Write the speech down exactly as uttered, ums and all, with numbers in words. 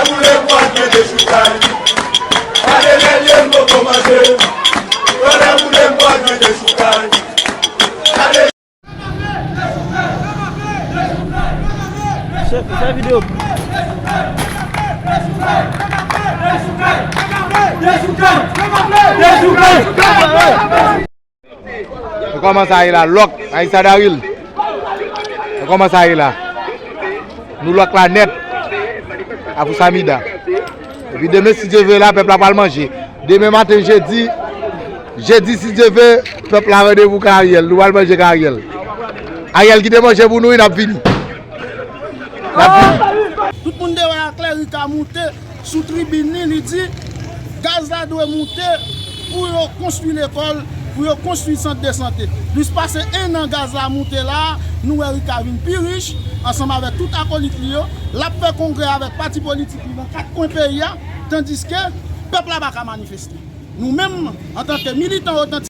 Boule m pral jwenn dechoukay. Gade lè l ye m poko manje. Pandan boule m pral jwenn dechoukay. Gade. Fè, fè videyo. Nou kòmanse ale la, lòk, Ayisa Daril. Nou kòmanse ale la. Nou lòk la nèt. Afou Samida. Epi demen, si Dye vle, la, pèp la pral manje. Demen maten, jedi, jedi, si Dye vle, pèp la randevou kay Ariel. Nou pral manje kay Ariel. Ariel kite manje pou nou, wi, n ap vini. N ap vini. Tout moun te wè a klè, Rika moute sou tribin li, li di gaz la dwe moute pou yo konstwi lekòl, pou yo konstwi sant de sante. Plis pase en an gaz la moute la, nou wè Rika vin pi rich, ansanm avèk tout akolit li yo. L ap fè kongrè avèk pati politik li nan kat kwen peyi a, tandiske pèp la pa ka manifeste. Nou menm, antanke militan otantik,